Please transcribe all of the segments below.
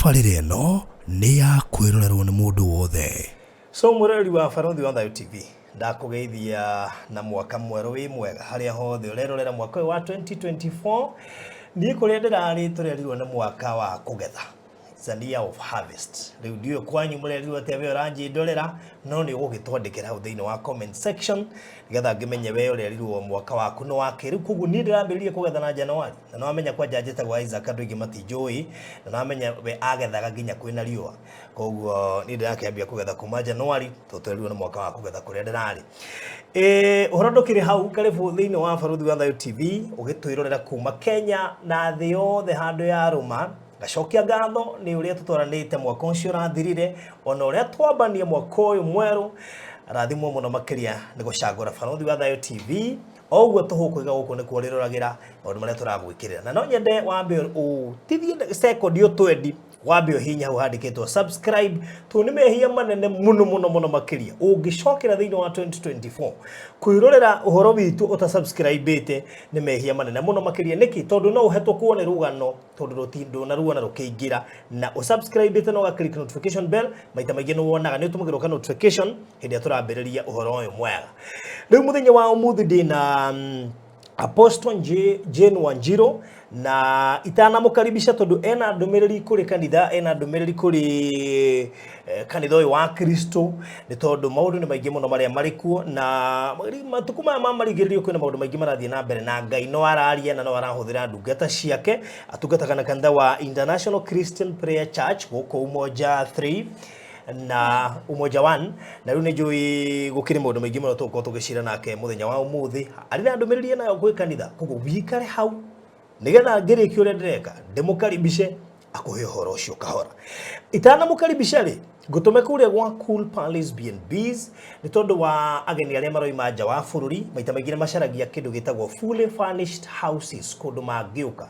Tabarĩra ĩno nĩ ya kwĩrorerwo nĩ mũndũ wothe. So mwĩroreri wa Barũthi wa Thayũ TV, ndakũgeithia na mwaka mwerũ wĩ mwega harĩa hothe ũrerorera mwaka ũyũ wa 2024. Niĩ kũrĩa ndĩrarĩ tũrerirwo nĩ mwaka wa kũgetha. It's a year of harvest. Rĩu ndiũĩ kwanyu mũrerirwo atĩa we ũranjĩndorera, no nĩ ũgũgĩtwandĩkĩra hau thĩinĩ wa comment section nĩgetha ngĩmenye we ũrerirwo mwaka waku nĩ wakĩ. Rĩu koguo niĩ ndĩrambĩrĩria kũgetha na January, na nĩwamenya kwanja njĩtagwo Isaac, andũ aingĩ matinjũĩ, na nĩwamenya we agethaga nginya kwĩna riũa. Koguo niĩ ndĩrakĩambia kũgetha kuma January tondũ twerirwo nĩ mwaka wa kũgetha kũrĩa ndĩrarĩ. Ũhoro ndũkĩrĩ hau, karibu thĩinĩ wa Barũthi wa Thayũ TV ũgĩtwĩrorera kuma Kenya na thĩ yothe handũ ya rũma. Ngacokia ngatho nĩ ũrĩa tũtwaranĩte mwaka ũcio ũrathirire, ona ũrĩa twambania mwaka ũyũ mwerũ. Rathimwo mũno makĩria nĩ gũcagũra Barũthi wa Thayũ TV. O ũguo tũhũkũiga gũkũ nĩkuo ũrĩroragĩra maũndũ marĩa tũragwĩkĩrĩra. Na no nyende wambe ũtithie sekondi ũtwendi, wambe ũhihinye hau handĩkĩtwo subscribe, tondũ nĩ mehia manene mũno mũno mũno makĩria ũngĩcokera thĩinĩ wa 2024 kwĩrorera ũhoro witũ ũtasubscribĩte, nĩ mehia manene mũno makĩria. Nĩkĩ? Tondũ no ũhetũkwo nĩ rũgano, tondũ ndũnaruona rũkĩingĩra. Na ũsubscribĩte na ũga click notification bell, maita maingĩ nĩ wonaga nĩ ũtũmagĩrwo ka notification hĩndĩ ĩrĩa tũrambĩrĩria ũhoro ũyũ mwega. Rĩu mũthenya wa ũmũthĩ ndĩna Apostle Jane Wanjiru, na itanamũkaribisha tondũ ena ndũmĩrĩri kũrĩ kanitha, ena ndũmĩrĩri kũrĩ kanitha ũyũ wa Kristo, nĩ tondũ maũndũ nĩ maingĩ mũno marĩa marĩ kuo, na matukũ maya ma marigĩrĩrio kwĩna maũndũ maingĩ marathiĩ na mbere, na Ngai no araria na no arahũthĩra ndungata ciake. Atungataga na kanitha wa International Christian Prayer Church gũkũ Umoja 3 na Umoja 1, na rĩu nĩ njũĩ gũkĩrĩ maũndũ maingĩ mũno tũgũkorwo tũgĩcira nake mũthenya wa ũmũthĩ. Arĩ na ndũmĩrĩri nayo gwĩ kanitha, koguo wikare hau nĩgetha ngĩrĩkia ũrĩa ndĩreka ndĩmũkaribishe akũhe ũhoro ũcio kahora. Itanamũkaribisha rĩ, ngũtũme kũrĩa gwa Cool Palace B&Bs, nĩ tondũ wa ageni arĩa maroima nja wa bũrũri, maita maingĩ nĩ macaragia kĩndũ gĩtagwo fully furnished houses, kũndũ mangĩũka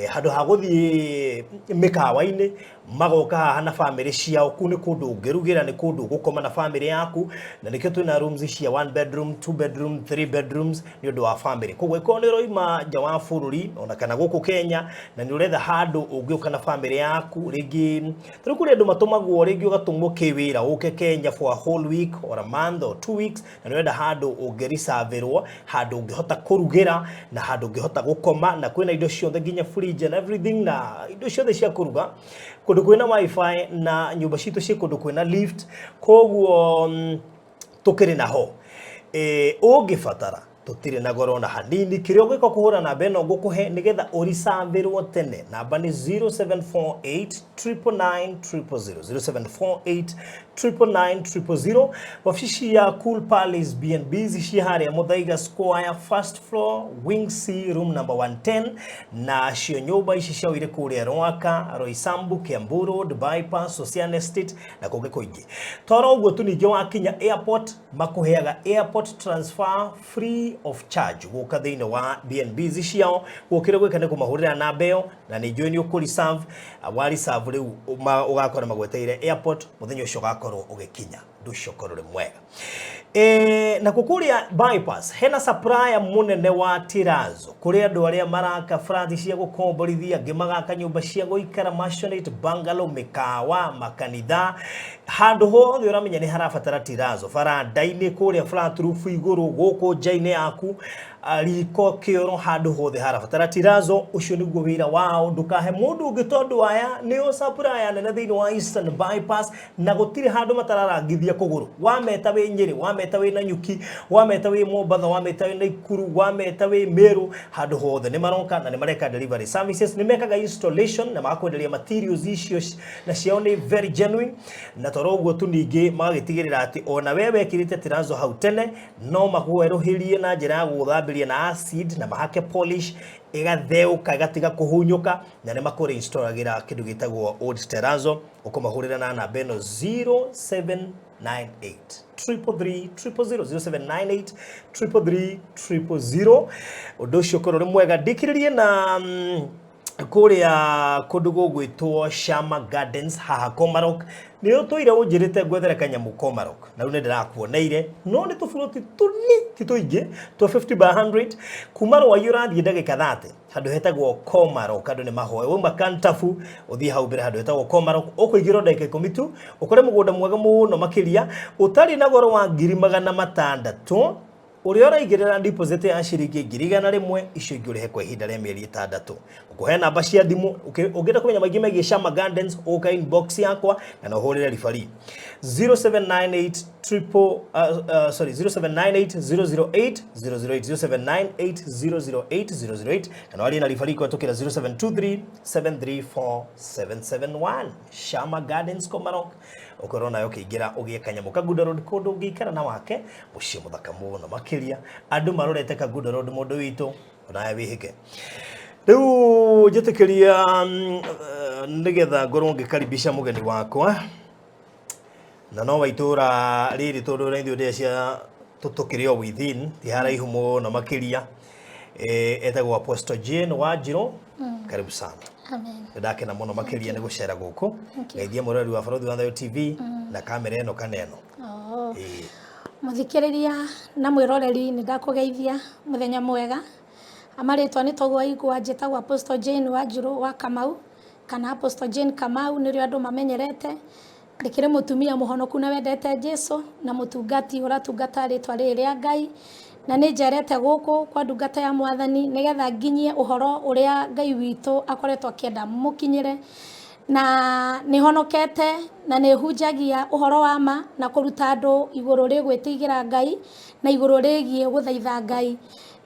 handũ ha gũthiĩ mĩkawa-inĩ, magoka haha na bamĩrĩ ciao. Kũu nĩ kũndũ ũngĩrugĩra, nĩ kũndũ ũgũkoma na bamĩrĩ yaku, na nĩkĩo twĩna rooms cia one bedroom, two bedroom, three bedrooms nĩ ũndũ wa bamĩrĩ. Koguo ĩkorwo nĩ ũroima nja wa bũrũri ona kana gũkũ Kenya na nĩ ũretha handũ ũngĩũka na bamĩrĩ yaku, rĩngĩ tarĩu kũrĩ andũ matũmagwo, rĩngĩ ũgatũmwo kĩwĩra ũke Kenya for a whole week or a month or 2 weeks, na nĩ ũrenda handũ ũngĩricabĩrwo, handũ ũngĩhota kũrugĩra na handũ ũngĩhota gũkoma, na kwĩna indo ciothe nginya fridge and everything na indo ciothe cia kũruga, kũndũ kwĩna wifi, na nyũmba citũ ciĩ kũndũ kwĩna lift. Koguo tũkĩrĩ naho. Ũngĩbatara tũtirĩ na goro na hanini. Kĩrĩa ũgwĩka, kũhũra namba ĩno ngũkũhe nĩgetha ũricabĩrwo tene. Namba nĩ 0748 999 000, 0748 999 000. Wabici ya Cool Palace B&Bs ci harĩa Muthaiga Square, first floor, wing C, room number 110, na cio nyũmba ici ciao irĩ kũrĩa Rwaka, Roysambu, Kiambu Road, Bypass, Ocean Estate na kũngĩ kũingĩ. Toro ũguo tu, ningĩ wakinya airport makũheaga airport transfer free of charge gũka thĩinĩ wa B&Bs ciao. Gũkĩrĩ gwĩka nĩ kũmahũrĩra namba ĩyo, na nĩ njũĩ nĩ ũkũ reserve. Wa reserve rĩu ũgakora magweteire airport mũthenya ũcio ũgakorwo ũgĩkinya. Ũndũ ũcio ũkorwo ũrĩ mwega. Na kũrĩa Bypass hena supplier mũnene wa tirazo kũrĩ andũ arĩa maraka flat cia gũkomborithia, angĩ magaka nyũmba cia gũikara, maisonette, bungalow, mĩkawa, makanitha, handũ hothe ũramenya nĩ harabatara tirazo, baranda-inĩ, kũrĩa flat roof igũrũ, gũkũ nja-inĩ yaku, riko, kĩoro, handũ hothe harabatara tirazo, ũcio nĩguo wĩra wao. Ndũkahe mũndũ ũngĩ tondũ aya nĩo supplier nene thĩinĩ wa Eastern Bypass, na gũtirĩ handũ matararangithia kũgũrũ. Wameta wĩ Nyĩrĩ, wameta wĩ Nanyuki, wameta wĩ Mombatha, wameta wĩ Naikuru, wameta wĩ Meru, handũ hothe nĩ maroka na nĩ mareka delivery services, nĩ mekaga installation na magakwenderia materials icio, na ciao nĩ very genuine. Na toro ũguo tu, ningĩ magagĩtigĩrĩra atĩ ona we wekĩrĩte tirazo hau tene no makwerũhĩrie na njĩra ya gũgũthambĩria na acid na mahake polish ĩgatheũka ĩgatiga kũhunyũka, na nĩ makũreinstallagĩra kĩndũ gĩtagwo old terrazzo. Ũkũmahũrĩra na namba ĩno 0798 333 000, 0798 333 000. Ũndũ ũcio ũkorwo ũrĩ mwega. Ndĩkĩrĩrie na Kũrĩa kũndũ gũgwĩtwo Shama Gardens haha Komarok. Nĩ ũtũire ũnjĩrĩte ngwethere kanyamũ Komarok, na rĩu nĩ ndĩrakuoneire, no nĩ tũburoti tũni ti tũingĩ twa 50 by 100 kuma Rwai ũrathiĩ ndagĩka 30 handũ hetagwo Komarok. Andũ nĩ mahoe wauma Kantafu ũthiĩ hau mbere handũ hetagwo Komarok, ũkũingĩrwo ndagĩka 10 tu ũkore mũgũnda mwega mũno makĩria ũtarĩ na goro wa 600,000, ũrĩa ũraigĩrĩra deposit ya ciringi 100,000, icio ingĩ ũrĩhe kwa ihinda rĩa mĩeri 6. Ngũkũhe namba cia thimũ ũngĩenda kũmenya maingĩ megiĩ Shama Gardens, ũka inbox yakwa na no ũhũrĩre ribari 0798 triple sorry, 0798 008 008, 0798 008 008, kana warie na ribari kũhetũkĩra 0723 734 771. Shama Gardens Komarok, ũkorwo nayo ũkĩingĩra ũgĩe kanyamũ Kangundo Road, kũndũ ũngĩikara na wake mũciĩ mũthaka mũno makĩria. Andũ marorete Kangundo Road, mũndũ witũ onawe wĩhĩke. Rĩu njĩtĩkĩria nĩgetha ngorwo ngĩkaribisha mũgeni wakwa na no wa itũra rĩrĩ, tondũ na ithuĩ ndĩa cia tũkĩrĩ o within, ti haraihu mũno makĩria. Etagwo Apostle Jane Wanjirũ, karibu sana. Amen. Ndakena mũno makĩria nĩ gũcera gũkũ. Thank you. Ngeithie mũrori wa Barũthi wa Thayo TV na kamera ĩno kana ĩno. Oh. Ĩĩ. Mũthikĩrĩria na mwĩroreri, nĩ ndakũgeithia mũthenya mwega. Amarĩtwa nĩ toguo igua, njĩtagwo Apostle Jane Wanjirũ wa Kamau kana Apostle Jane Kamau nĩrĩo andũ mamenyerete. Ndĩkĩrĩ mũtumia mũhonoku na wendete Jesu na mũtungati ũratungata rĩtwa rĩrĩ rĩa Ngai, na nĩ njerete gũkũ kwa ndungata ya Mwathani nĩgetha nginyie ũhoro ũrĩa Ngai witũ akoretwo akĩenda mũkinyĩre, na nĩ honokete na nĩ hunjagia ũhoro wa ma na kũruta andũ igũrũ rĩgwĩtigĩra Ngai na igũrũ rĩgiĩ gũthaitha Ngai,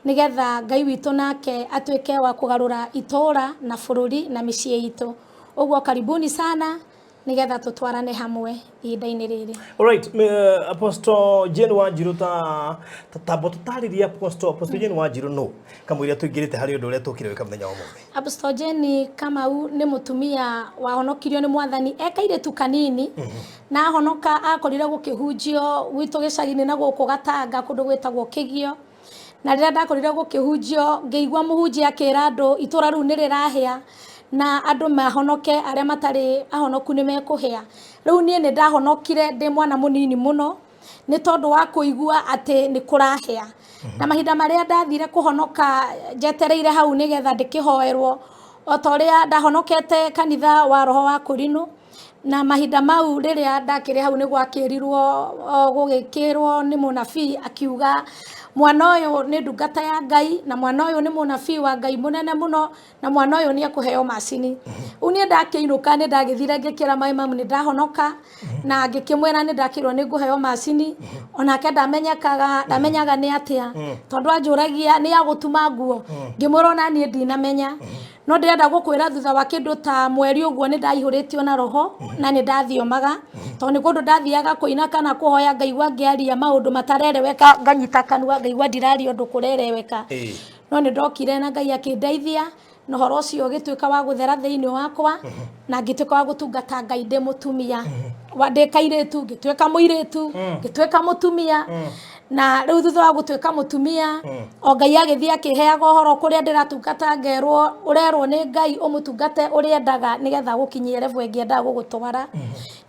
nĩgetha Ngai witũ nake atuĩke wa kũgarũra itũũra na bũrũri na mĩciĩ itũ. Ũguo karibuni sana nĩgetha tũtwarane hamwe ihinda-inĩ rĩrĩ. Alright, Apostle Jane Wanjirũ, ta tambo tũtarĩrie Apostle Jane Wanjirũ no kamũira tũingĩrĩte harĩ ũndũ ũrĩa tũkire gwĩka mũthenya wa ũmũthĩ. Apostle Jane Kamau nĩ mũtumia wahonokirio nĩ Mwathani e kairĩtu kanini, na ahonoka akorire gũkĩhunjio gwitũ gĩcagi-inĩ na gũkũ Gatanga kũndũ gwĩtagwo Kĩgio. Na rĩrĩa ndakorire gũkĩhunjio, ngĩigua mũhunjia akĩra andũ itũra rĩu nĩ rĩrahĩa na andũ mahonoke, arĩa matarĩ ahonoku nĩ mekũhĩa. Rĩu niĩ nĩ ndahonokire ndĩ mwana mũnini mũno nĩ tondũ wa kũigua atĩ nĩ kũrahĩa. Na mahinda marĩa ndathire kũhonoka, njetereire hau nĩgetha ndĩkĩhoerwo o ta ũrĩa ndahonokete kanitha wa Roho wa Kũrinũ, na mahinda mau rĩrĩa ndakĩrĩ hau nĩ gwakĩrirwo gũgĩkĩrwo nĩ mũnabii akiuga mwana ũyũ nĩ ndungata ya Ngai na mwana ũyũ nĩ mũnabii wa Ngai mũnene mũno na mwana ũyũ nĩ ekũheo macini. Rĩu niĩ ndakĩinũka nĩ ndagĩthire ngĩkĩra my mum nĩ ndahonoka, na ngĩkĩmwĩra nĩ ndakĩrwo nĩ ngũheo macini. Onake ndamenyekaga, ndamenyaga nĩ atĩa, tondũ anjũragia nĩ ya gũtuma nguo, ngĩmwĩra ona niĩ ndinamenya. No ndĩrenda gũkwĩra thutha wa kĩndũ ta mweri ũguo nĩ ndaihũrĩtio na roho na nĩ ndathiomaga, tondũ nĩ kũndũ ndathiaga kũina kana kũhoya ngaigua ngĩaria maũndũ matarereweka, nganyita kanua ngaigua ndiraria ũndũ kũrereweka. No nĩ ndokire na Ngai akĩndeithia na ũhoro ũcio ũgĩtuĩka wa gũthera thĩinĩ wakwa, na ngĩtuĩka wa gũtungata Ngai ndĩ mũtumia wa ndĩ kairĩtu, ngĩtuĩka mũirĩtu, ngĩtuĩka mũtumia. Na rĩu thutha wa gũtuĩka mũtumia, o Ngai agĩthiĩ akĩheaga ũhoro kũrĩa ndĩratungata, ngerwo ũrerwo nĩ Ngai ũmũtungate ũrĩa endaga nĩgetha gũkinyie level ĩngĩ endaga gũgũtwara.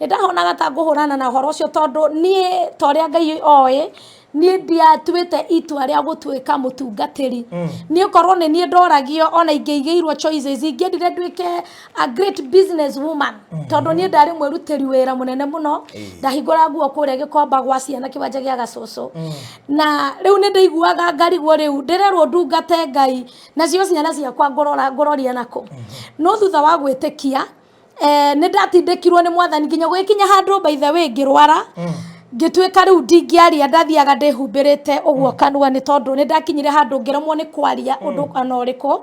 Nĩ ndahonaga ta ngũhũrana na ũhoro ũcio, tondũ niĩ ta ũrĩa Ngai oĩ, niĩ ndiatuĩte itua rĩa gũtuĩka mũtungatĩri. Niĩ korwo nĩ niĩ ndoragio, ona ingĩigĩirwo choices, ingĩendire nduĩke a great business woman, tondũ niĩ ndarĩ mwĩrutĩri wĩra mũnene mũno. Ndahingũra nguo kũrĩa Gĩkomba gwa ciana kĩwanja gĩa Gacũcũ, na rĩu nĩ ndĩiguaga ngarigwo, rĩu ndĩrerwo ndungate Ngai nacio ciana ciakwa ngũrora ngũroria nakũ? No thutha wa gwĩtĩkia, nĩ ndatindĩkirwo nĩ Mwathani nginya gũgĩkinya handũ, by the way, ngĩrwara ngĩtuĩka rĩu ndingĩaria, ndathiaga ndĩhumbĩrĩte ũguo kanua, nĩ tondũ nĩ ndakinyire handũ ngĩremwo nĩ kwaria ũndũ ona ũrĩkũ.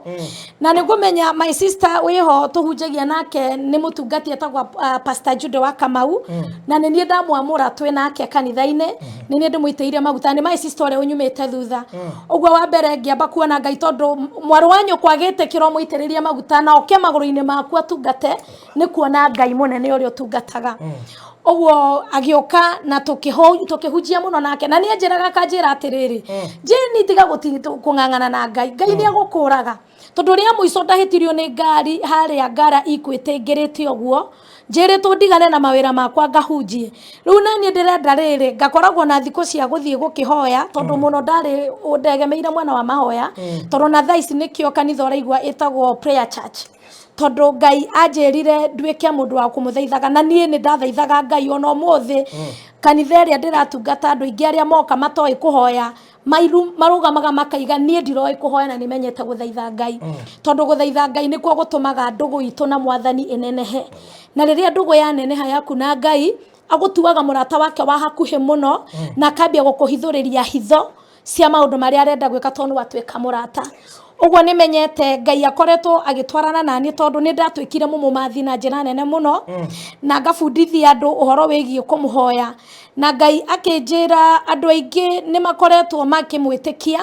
Na nĩ ngũmenya my sister wĩho tũhunjagia nake nĩ mũtungati etagwo Pastor Jude wa Kamau, na nĩ niĩ ndamwamũra twĩ nake kanitha-inĩ, nĩ niĩ ndĩmũitĩrĩirie maguta, nĩ my sister ũrĩa ũnyumĩte thutha. Ũguo wa mbere ngĩamba kuona Ngai, tondũ mwarĩ wa nyũkwa agĩtĩkĩra ũmũitĩrĩrie maguta na oke magũrũ-inĩ maku atungate, nĩ kuona Ngai mũnene ũrĩa ũtungataga. Ũguo agĩũka na tũkĩhunjia mũno nake, na nĩ anjĩraga akanjĩra atĩrĩrĩ, "Jane, tiga kũng'ang'ana na Ngai, Ngai nĩ egũkũraga." Tondũ rĩa mũico ndahĩtirio nĩ ngari harĩa ngara ikwĩtĩngĩrĩte ũguo, njĩrĩtwo ndigane na mawĩra makwa ngahunjie. Rĩu na niĩ ndĩrenda rĩrĩ, ngakoragwo na thikũ cia gũthiĩ gũkĩhoya, tondũ mũno ndarĩ ndegemeire mwena wa mahoya, tondũ na thaa ici nĩkĩo kanitha ũraigua ĩtagwo prayer church. Tondũ Ngai anjĩrire nduĩke mũndũ wa kũmũthaithaga, na niĩ nĩ ndathaithaga Ngai ona ũmũthĩ. Kanitha ĩrĩa ndĩratungata, andũ aingĩ arĩa moka matoĩ kũhoya, marũgamaga makaiga niĩ ndiroĩ kũhoya na nĩmenyete gũthaitha Ngai. Tondũ gũthaitha Ngai nĩkuo gũtũmaga ndũgũ itũ na mwathani ĩnenehe. Na rĩrĩa ndũgũ yaneneha yaku na Ngai, agũtuaga mũrata wake wa hakuhĩ mũno, na akambia gũkũhithũrĩria hitho cia maũndũ marĩa arenda gwĩka tondũ nĩ watuĩka mũrata. Ũguo nĩ menyete Ngai akoretwo agĩtwarana na niĩ, tondũ nĩ ndatuĩkire mũmũmathi na njĩra nene mũno, na ngabundithia andũ ũhoro wĩgiĩ kũmũhoya. Na Ngai akĩnjĩra andũ aingĩ nĩ makoretwo makĩmwĩtĩkia,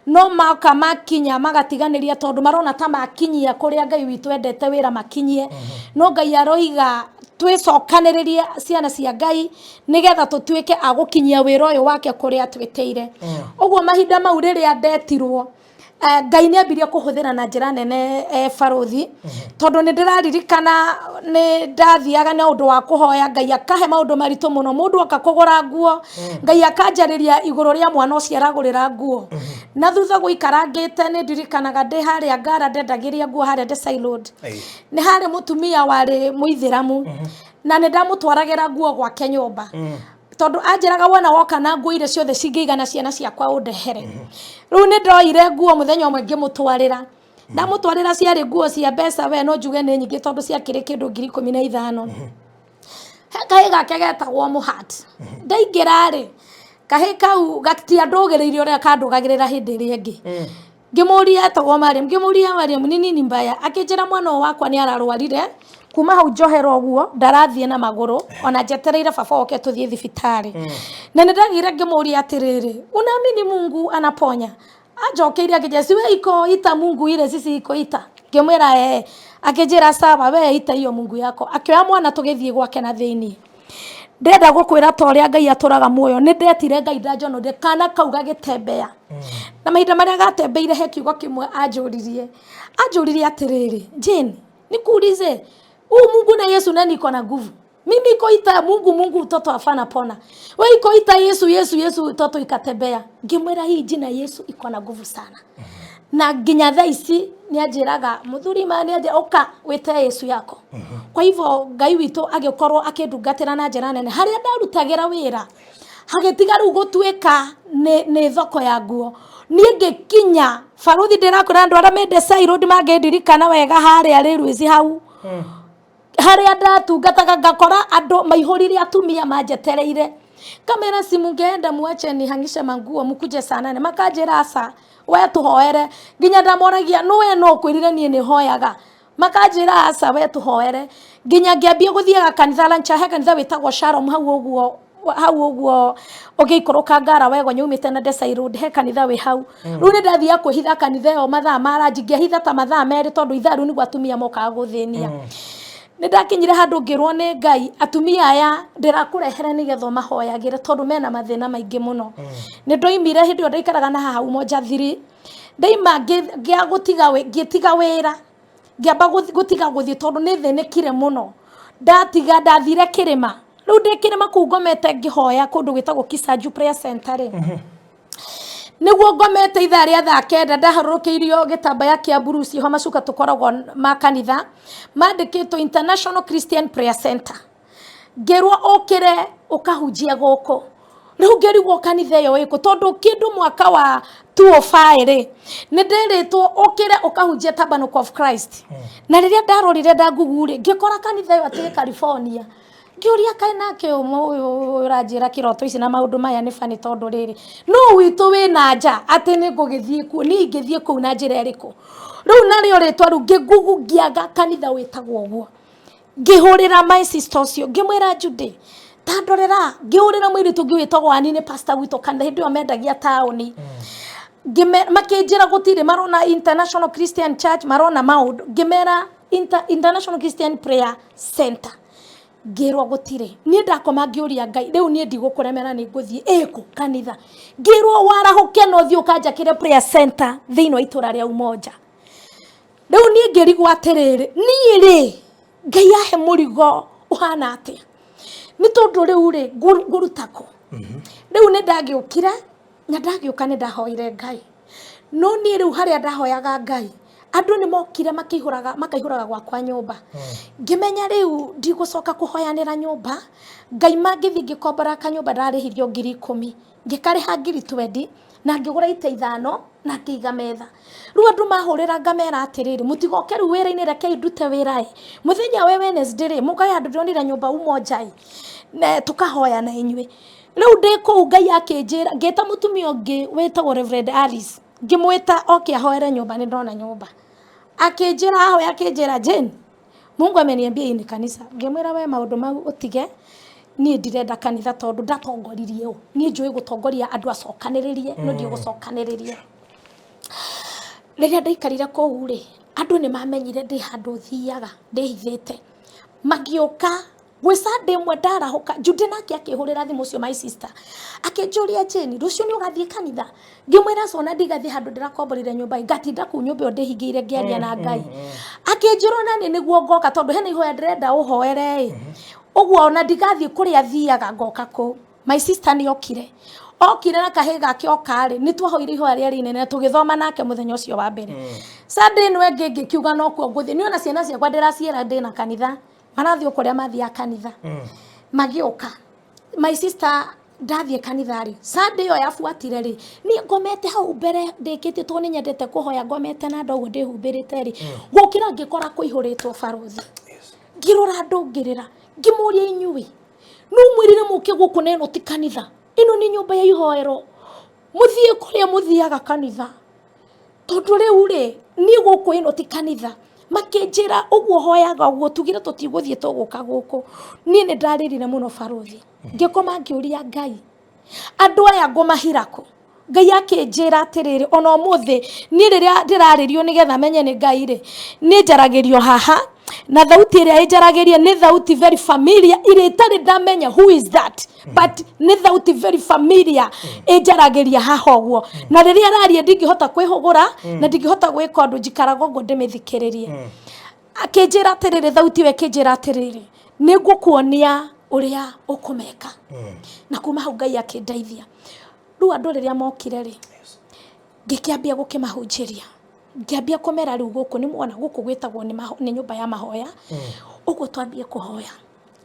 no maka makinya magatiganĩria, tondũ marona ta makinyia kũrĩa Ngai witũ endete wĩra makinyie. No Ngai aroiga twĩcokanĩrĩrie ciana cia Ngai nĩgetha tũtuĩke a gũkinyia wĩra ũyũ wake kũrĩa atwĩtĩire. Ũguo mahinda mau rĩrĩa ndetirwo, Ngai nĩ ambirie kũhũthĩra na njĩra nene, barũthi, tondũ nĩ ndĩraririkana nĩ ndathiaga na ũndũ wa kũhoya, Ngai akahe maũndũ maritũ mũno. Mũndũ oka kũgũra nguo, Ngai akanjarĩria igũrũ rĩa mwana ũcio aragũrĩra nguo. Na thutha gũikarangĩte, nĩ ndirikanaga ndĩ harĩa Ngara ndendagĩria nguo harĩa Desai Road, nĩ harĩ mũtumia warĩ mũithĩramu, na nĩ ndamũtwaragĩra nguo gwake nyũmba, tondũ anjĩraga wona woka na nguo iria ciothe cingĩigana ciana ciakwa ũndehere. Rĩu nĩ ndoire nguo mũthenya ũmwe ngĩmũtwarĩra. Ndamũtwarĩra ciarĩ nguo cia mbeca, we no njuge nĩ nyingĩ, tondũ ciakĩrĩ kĩndũ 15,000. He kahĩ gake getagwo mũhat. Ndaingĩra rĩ, kahĩ kau gatiandũgĩrĩire ũrĩa kandũgagĩrĩra hĩndĩ ĩrĩa ĩngĩ. Ngĩmũria, etagwo Mariam, ngĩmũria, "Mariam, ni nini mbaya?" Akĩnjĩra mwana ũyũ wakwa nĩ ararwarire kuma hau njohera ũguo, ndarathiĩ na magũrũ, ona njetereire baba oke tũthiĩ thibitarĩ. Na nĩ ndagire ngĩmũria atĩrĩrĩ, "Unaamini Mungu anaponya?" Anjokeirie akĩnjĩra, "Si we iko ita Mungu ile sisi iko ita?" Ngĩmwĩra ee. Akĩnjĩra, "Sawa, we ita hiyo Mungu yako." Akĩoya mwana tũgĩthiĩ gwake na thĩiniĩ. Ndĩrenda gũkwĩra ta ũrĩa Ngai atũraga muoyo, nĩ ndetire Ngai ndanjonore kana kau gagĩtembea. Na mahinda marĩa gatembeire, he kiugo kĩmwe anjũririe. Anjũririe atĩrĩrĩ, "Jane, nikuulize, huu Mungu na Yesu nani iko na nguvu? Mimi iko ita Mungu, Mungu mtoto afana pona. We iko ita Yesu, Yesu, Yesu mtoto ikatembea." Ngĩmwĩra hii jina Yesu iko na nguvu sana. Na nginya thaa ici nĩ anjĩraga mũthuri ma nĩ anjĩra ũka wĩte Yesu yako. Kwa hivyo Ngai witũ agĩkorwo akĩndungatĩra na njĩra nene. Harĩa ndarutagĩra wĩra hagĩtiga rĩu gũtuĩka nĩ thoko ya nguo. Niĩ ngĩkinya barũthi, ndĩrakwĩra andũ arĩa mende Road mangĩndirikana wega, harĩa Railways hau harĩa ndatungataga, ngakora andũ maihũrire, atumia manjetereire. Kamera si mungeenda muache nihangishe manguo mukuje saa 8? Makanjĩra aca, we tũhoere. Nginya ndamoragia, nũ we no kwĩrire niĩ nĩ hoyaga? Makanjĩra aca, we tũhoere. Nginya ngĩambia gũthiaga kanitha lancha, he kanitha wĩtagwo Shalom hau ũguo, hau ũguo ũgĩikũrũka Ngara wego nyaumĩte na Desai Road, he kanitha wĩ hau. Rĩu nĩ ndathiaga kwĩhitha kanitha ĩyo mathaa ma ranji, ngĩhitha ta mathaa 2, tondũ ithaa rĩu nĩguo atumia mokaga gũthĩnia. Nĩ ndakinyire handũ ngĩrwo nĩ Ngai, atumia aya ndĩrakũrehere nĩgetha ũmahoyagĩre, tondũ mena mathĩna maingĩ mũno. Nĩ ndoimire hĩndĩ ĩyo ndaikaraga na haha Umoja 3, ndaima ngĩtiga wĩra, ngĩamba gũtiga gũthiĩ tondũ nĩ thĩnĩkire mũno. Ndatiga, ndathire kĩrĩma. Rĩu ndĩ kĩrĩma kũu ngomete ngĩhoya kũndũ gwĩtagwo Kisaju Prayer Center rĩ, nĩguo ngomete ithaa rĩa thaa 9, ndaharũrũkĩirio gĩtambaya kĩa mburu ciho macuka tũkoragwo ma kanitha mandĩkĩtwo International Christian Prayer Center, ngĩrwo ũkĩre ũkahunjia gũkũ. Rĩu ngĩrigwo kanitha ĩyo ĩkũ, tondũ kĩndũ mwaka wa 2005 rĩ, nĩ ndĩrĩtwo ũkĩre ũkahunjia Tabernacle of Christ. Na rĩrĩa ndarorire ndangugu rĩ, ngĩkora kanitha ĩyo atĩ California. Ngĩũria, kaĩ nake ũyũ ũranjĩra kĩroto ici na maũndũ maya nĩ bani, tondũ rĩrĩ no witũ wĩna nja atĩ nĩ ngũgĩthiĩ kuo, niĩ ingĩthiĩ kũu na njĩra ĩrĩkũ? Rĩu narĩo rĩtwa rĩu ngĩngugu, ngĩaga kanitha wĩtagwo ũguo. Ngĩhũrĩra my sister ũcio, ngĩmwĩra, "Judy, ta ndorera." Ngĩhũrĩra mũirĩtu ũngĩ wĩtagwo Ani, nĩ pastor gwitũ kanitha hĩndĩ ĩyo mendagia taũni. Makĩnjĩra gũtirĩ marona International Christian Church, marona maũndũ. Ngĩmera International Christian Prayer Center, ngĩrwo gũtirĩ. Niĩ ndakoma ngĩũria Ngai, rĩu niĩ ndigũkũremera, nĩ ngũthiĩ ĩkũ kanitha? Ngĩrwo warahũke na ũthiĩ ũkanjakĩre prayer center thĩinĩ wa itũra rĩa Umoja. Rĩu niĩ ngĩrigwo atĩrĩrĩ, niĩ rĩ Ngai ahe mũrigo ũhana atĩa, nĩ tondũ rĩu rĩ ngũruta kũ? Rĩu nĩ ndagĩũkire na ndagĩũka nĩ ndahoire Ngai, no niĩ rĩu harĩa ndahoyaga Ngai andũ nĩ mokire makĩihũraga makaihũraga gwakwa nyũmba. Ngĩmenya rĩu ndigũcoka kũhoyanĩra nyũmba. Ngaima ngĩthiĩ ngĩkombora kanyũmba, ndarĩhirio 10,000, ngĩkarĩha 20,000 na ngĩgũra itĩ 5 na ngĩiga metha. Rĩu andũ mahũrĩra ngamera atĩrĩrĩ, mũtigoke rĩu wĩra-inĩ, rekei ndute wĩra ĩ mũthenya wa Wednesday rĩ, mũkahe handũ ndĩronire nyũmba Umoja ĩ, na tũkahoya na inyuĩ. Rĩu ndĩ kũu Ngai akĩnjĩra, ngĩta mũtumia ũngĩ wĩtagwo Reverend Alice, ngĩmwĩta oke ahoere nyũmba, nĩ ndona nyũmba. Akĩnjĩra ahoya, akĩnjĩra, "Jane, Mungu ameniambia hii ni kanisa." Ngĩmwĩra, "We maũndũ mau ũtige, niĩ ndirenda kanitha tondũ ndatongoririe ũ, niĩ njũĩ gũtongoria andũ acokanĩrĩrie, no ndiũ gũcokanĩrĩria." Rĩrĩa ndaikarire kũu rĩ, andũ nĩ mamenyire ndĩ handũ thiaga ndĩhithĩte, magĩũka gwĩ Sunday ĩmwe. Ndarahũka, Judy nake akĩhũrĩra thimũ ũcio my sister, akĩnjũria, "Jane, rũciũ nĩ ũgathiĩ kanitha?" Ngĩmwĩra, "Cona ndigathiĩ handũ ndĩrakomborire nyũmba ĩ, ngatinda kũu nyũmba ĩyo ndĩhingĩire ngĩaria na Ngai." Akĩnjĩra, "Ona niĩ nĩguo ngoka tondũ hena ihoya ndĩrenda ũhoere ĩ ũguo, ona ndigathiĩ kũrĩa thiaga, ngoka kũu." My sister nĩ okire, okire na kahĩ gake. Oka rĩ, nĩ twahoire ihoya rĩarĩ inene na tũgĩthoma nake mũthenya ũcio wa mbere. Sunday ĩno ĩngĩ ngĩkiuga nokuo ngũthiĩ. Niĩ ona ciana ciakwa ndĩraciĩra ndĩna kanitha, marathiĩ o kũrĩa mathiaga kanitha. Magĩũka my sister, ndathiĩ kanitha rĩ, Sunday ĩyo yabuatire rĩ, niĩ ngomete hau mbere ndĩkĩtie, tondũ nĩ nyendete kũhoya ngomete na ndoguo ndĩhumbĩrĩte rĩ, gũkĩra ngĩkora kũihũrĩtwo barũthi. Ngĩrora andũ ngĩrĩra, ngĩmũria, "Inyuĩ no mwĩrire mũke gũkũ na ĩno ti kanitha, ĩno nĩ nyũmba ya ihoero. Mũthiĩ kũrĩa mũthiaga kanitha, tondũ rĩu rĩ, niĩ gũkũ ĩno ti kanitha." Makĩnjĩra ũguo hoyaga ũguo, tugire tũtigũthiĩ, tũgũka gũkũ. Niĩ nĩ ndarĩrire mũno barũthi, ngĩkoma ngĩũria Ngai, andũ aya ngũmahira kũ? Ngai akĩnjĩra atĩrĩrĩ, ona ũmũthĩ niĩ rĩrĩa ndĩrarĩrio nĩgetha menye nĩ Ngai rĩ, niĩ njaragĩrio haha na thauti ĩrĩa ĩnjaragĩria nĩ thauti very familiar ĩrĩa ĩtarĩ ndamenya who is that, but nĩ thauti very familiar ĩnjaragĩria haha ũguo. Na rĩrĩa araria ndingĩhota kwĩhũgũra na ndingĩhota gwĩka ũndũ, njikaraga ũguo ndĩmĩthikĩrĩrie. Akĩnjĩra atĩrĩrĩ, thauti ĩyo ĩkĩnjĩra atĩrĩrĩ, "Nĩ ngũkuonia ũrĩa ũkũmeka." Na kuma hau Ngai akĩndeithia. Rĩu andũ rĩrĩa mokire rĩ, ngĩkĩambia gũkĩmahunjĩria, ngĩambia kũmera rĩu gũkũ nĩ mwona gũkũ gwĩtagwo nĩ nyũmba ya mahoya, ũguo twambie kũhoya.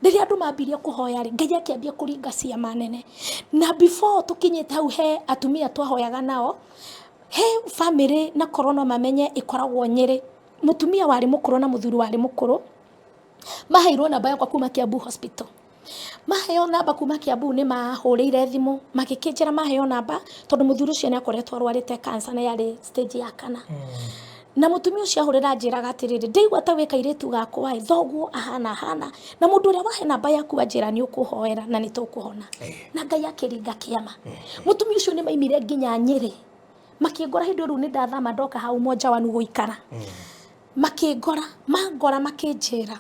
Rĩrĩa andũ mambirie kũhoya rĩ, Ngai akĩambia kũringa ciama nene. Na before tũkinyĩte hau, he atumia twahoyaga nao, he family na korwo no mamenye ĩkoragwo Nyĩrĩ, mũtumia warĩ mũkũrũ na mũthuri warĩ mũkũrũ, maheirwo namba yakwa kuma Kiambu Hospital. Maheo namba kuma Kiambu, nĩ mahũrĩire thimũ magĩkĩnjĩra maheo namba tondũ mũthuri ũcio nĩ akoretwo arwarĩte cancer na yarĩ stage ya kana. Na mũtumia ũcio ahũrĩra anjĩraga atĩrĩrĩ, "Ndaigua ta wĩ kairĩtu gakwa ĩ, thoguo ahana ahana na mũndũ ũrĩa wahe namba yaku anjĩra nĩ ũkũhoera na nĩ tũkũhona." Na Ngai akĩringa kĩama. Mũtumia ũcio nĩ maimire nginya Nyĩrĩ makĩngora. Hĩndĩ ĩyo rĩu nĩ ndathama ndoka hau Umoja One gũikara. Makĩngora, mangora makĩnjĩra,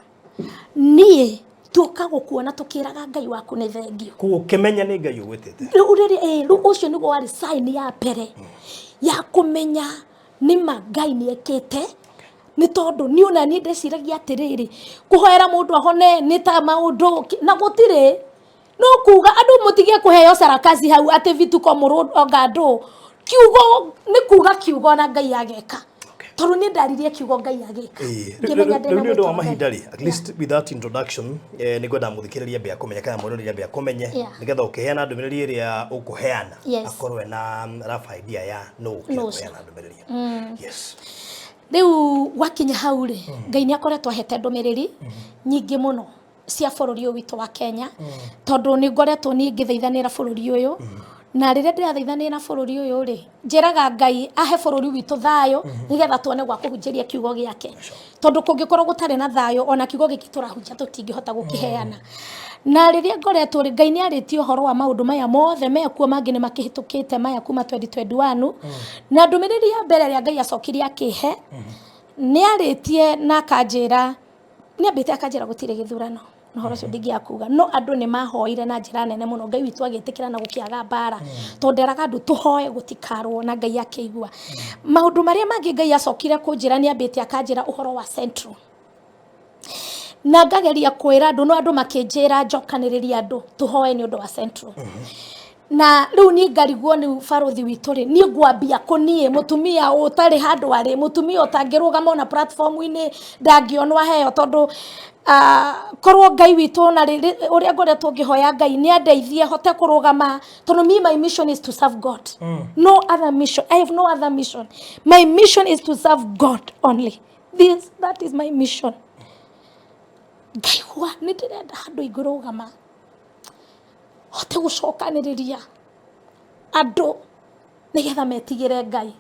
"Niĩ tuoka gũkuona tũkĩraga Ngai waku nĩ thengio." Koguo ũkĩmenya nĩ Ngai ũgwĩtĩte. Rĩu rĩrĩa rĩu ũcio nĩguo warĩ sign ya mbere ya kũmenya nĩma Ngai nĩ ekĩte, nĩ tondũ niĩ ona niĩ ndeciragia atĩrĩrĩ, kũhoera mũndũ ahone nĩ ta maũndũ na gũtirĩ no kuga. Andũ mũtige kũheo sarakazi hau atĩ vituko mũrũnga andũ kiugo, nĩ kuga kiugo na Ngai ageka, tondũ nĩ ndaririe kiugo, Ngai agĩka. Ngĩmenya rĩu ndĩna nĩ ũndũ wa mwĩtĩo wa Ngai. mahinda rĩ, at least with that introduction, nĩ ngwenda mũthikĩrĩria ambe akũmenye kana mwĩroreri ambe akũmenye, nĩgetha ũkĩheana ndũmĩrĩri ĩrĩa ũkũheana akorwo ena rough idea ya nũ ũkĩra Nũ ũcio. kũheana ndũmĩrĩri. Yes. Rĩu gwakinya hau rĩ, Ngai nĩ akoretwo ahete ndũmĩrĩri nyingĩ mũno cia bũrũri ũyũ witũ wa Kenya, tondũ nĩ ngoretwo niĩ ngĩthaithanĩra bũrũri ũyũ. Na rĩrĩa ndĩrathaithanĩra bũrũri ũyũ rĩ, njĩraga Ngai ahe bũrũri witũ thayũ nĩgetha tuone gwa kũhunjĩria kiugo gĩake, tondũ kũngĩkorwo gũtarĩ na thayũ, ona kiugo gĩkĩ tũrahunjia tũtingĩhota gũkĩheana. Na rĩrĩa ngoretwo rĩ, Ngai nĩ arĩtie ũhoro wa maũndũ maya mothe mekuo, mangĩ nĩ makĩhĩtũkĩte maya kuma 2021. Na ndũmĩrĩri ya mbere ĩrĩa Ngai acokirie akĩhe, nĩ arĩtie na akanjĩra, nĩ ambĩte akanjĩra gũtirĩ gĩthurano. Na ũhoro ũcio ndingĩakuga, no andũ nĩ mahoire na njĩra nene mũno. Ngai witũ agĩtĩkĩra na gũkĩaga mbara, tondũ nderaga andũ tũhoe gũtikarwo, na Ngai akĩigua. Maũndũ marĩa mangĩ Ngai acokire kũnjĩra, nĩ ambĩte akanjĩra ũhoro wa Central, na ngageria kwĩra andũ, no andũ makĩnjĩra njokanĩrĩria andũ tũhoe nĩ ũndũ wa Central. Na rĩu niĩ ngarigwo nĩ barothi witũ rĩ, niĩ ngwambia kũ? Niĩ mũtumia ũtarĩ handũ arĩ, mũtumia ũtangĩrũgama ona platform-inĩ, ndangĩonwo aheo, tondũ korwo Ngai witũ na ũrĩa ngoretwo ngĩhoya Ngai nĩ andeithie hote kũrũgama, tondũ me, my mission is to serve God. No other mission. I have no other mission. My mission is to serve God only. This, that is my mission. Ngaigua nĩ ndĩrenda handũ ingĩrũgama hote gũcokanĩrĩria andũ nĩgetha metigĩre Ngai.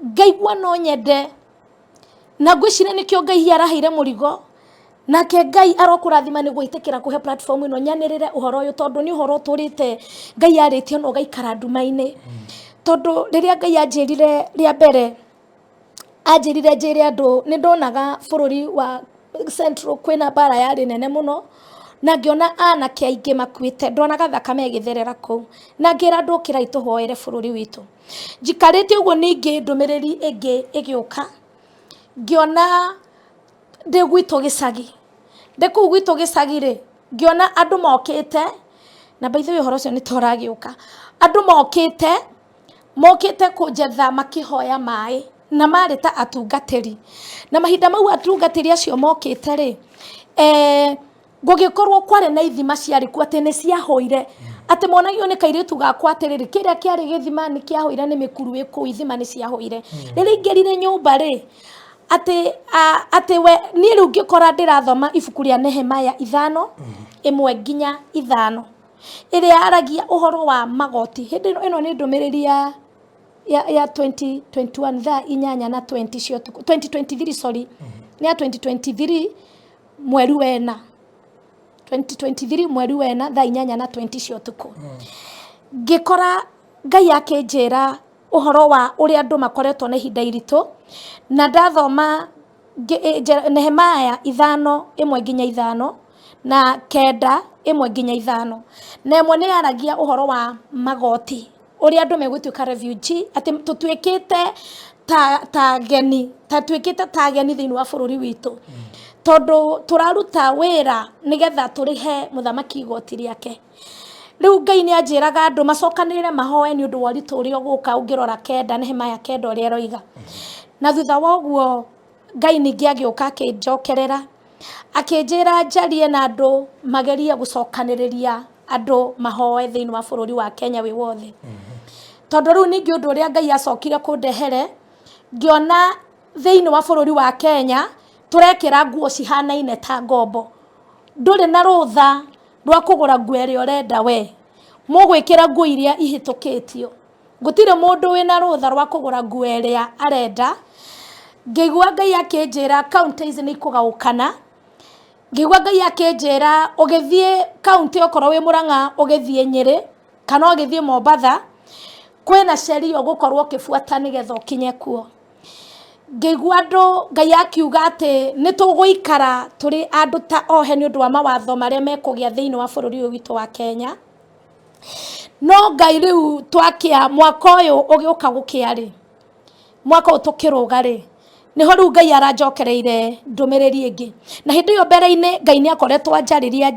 Ngaigua no nyende, na ngwĩciria nĩkĩo Ngai araheire mũrigo. Nake Ngai arokũrathima nĩ gwĩtĩkĩra kũhe platform ĩno nyanĩrĩre ũhoro ũyũ, tondũ nĩ ũhoro ũtũrĩte Ngai arĩtie na ũgaikara nduma-inĩ. Tondũ rĩrĩa Ngai anjĩrire rĩa mbere, anjĩrire njĩre andũ, nĩ ndonaga bũrũri wa Central kwĩna mbara yarĩ nene mũno, na ngĩona anake aingĩ makuĩte, ndonaga thakame ĩgĩtherera kũu, na ngĩra andũ, "Ũkĩrai tũhoere bũrũri witũ." Njikarĩte ũguo, ningĩ ndũmĩrĩri ĩngĩ ĩgĩũka, ngĩona ndĩ gwitũ gĩcagi. Ndĩ kũu gwitũ gĩcagi rĩ, ngĩona andũ mokĩte, na by the way, ũhoro ũcio nĩ ta ũragĩũka, andũ mokĩte kũnjetha makĩhoya maĩ, na marĩ ta atungatĩri. Na mahinda mau atungatĩri acio mokĩte rĩ, gũgĩkorwo kwarĩ na ithima ciarĩ kuo, atĩ nĩ ciahũire, atĩ monagio nĩ kairĩtu gakwa atĩrĩrĩ, kĩrĩa kĩarĩ gĩthima nĩ kĩahũire, nĩ mĩkuru ĩ kũu, ithima nĩ ciahũire. Rĩrĩa ingĩrire nyũmba rĩ, atĩ we niĩ rĩu ngĩkora ndĩrathoma ibuku rĩa Nehemaya 5:1-5, ĩrĩa yaragia ũhoro wa magoti. Hĩndĩ ĩno nĩ ndũmĩrĩri ya 2021 thaa 8 na 20 cia ũtukũ, 2023, sorry, nĩ ya 2023 mweri wena, 2023 mweri wena thaa 8 na 20 cia ũtukũ. Ngĩkora Ngai akĩnjĩra ũhoro wa ũrĩa andũ makoretwo na ihinda iritũ, na ndathoma Nehemaya 5:1-5 na 9:1-5, na ĩmwe nĩ yaragia ũhoro wa magoti, ũrĩa andũ megũtuĩka refugee, atĩ tũtuĩkĩte ta ageni, ta tuĩkĩte ta ageni thĩinĩ wa bũrũri witũ, tondũ tũraruta wĩra nĩgetha tũrĩhe mũthamaki igoti rĩake. Rĩu Ngai nĩ anjĩraga andũ macokanĩrĩre mahoe nĩ ũndũ wa ũritũ ũrĩa ũgũka. Ũngĩrora 9, Nehemaya 9, ũrĩa ĩroiga. Na thutha wa ũguo Ngai ningĩ agĩũka akĩnjokerera, akĩnjĩra njarie na andũ magerie gũcokanĩrĩria andũ mahoe thĩinĩ wa bũrũri wa Kenya wĩ wothe. Tondũ rĩu ningĩ ũndũ ũrĩa Ngai acokire kũndehere, ngĩona thĩinĩ wa bũrũri wa Kenya tũrekĩra nguo cihanaine ta ngombo. Ndũrĩ na rũtha rwa kũgũra nguo ĩrĩa ũrenda, we mũgwĩkĩra nguo iria ihĩtũkĩtio. Gũtirĩ mũndũ wĩna rũtha rwa kũgũra nguo ĩrĩa arenda. Ngĩigua Ngai akĩnjĩra counties nĩ ikũgaũkana. Ngĩigua Ngai akĩnjĩra ũgĩthiĩ county, okorwo wĩ Mũrang'a ũgĩthiĩ Nyĩrĩ kana ũgĩthiĩ Mombatha, kwĩna sheria ũgũkorwo ũkĩbuata nĩgetha ũkinye kuo. Ngĩigua andũ Ngai akiuga atĩ nĩ tũgũikara tũrĩ andũ ta ohe nĩ ũndũ wa mawatho marĩa mekũgĩa thĩinĩ wa bũrũri ũyũ witũ wa Kenya. No Ngai rĩu twakĩa mwaka ũyũ ũgĩũka gũkĩa rĩ, mwaka ũyũ tũkĩrũga rĩ, nĩho rĩu Ngai aranjokereire ndũmĩrĩri ĩngĩ. Na hĩndĩ ĩyo mbere-inĩ Ngai nĩ akoretwo anjarĩrie,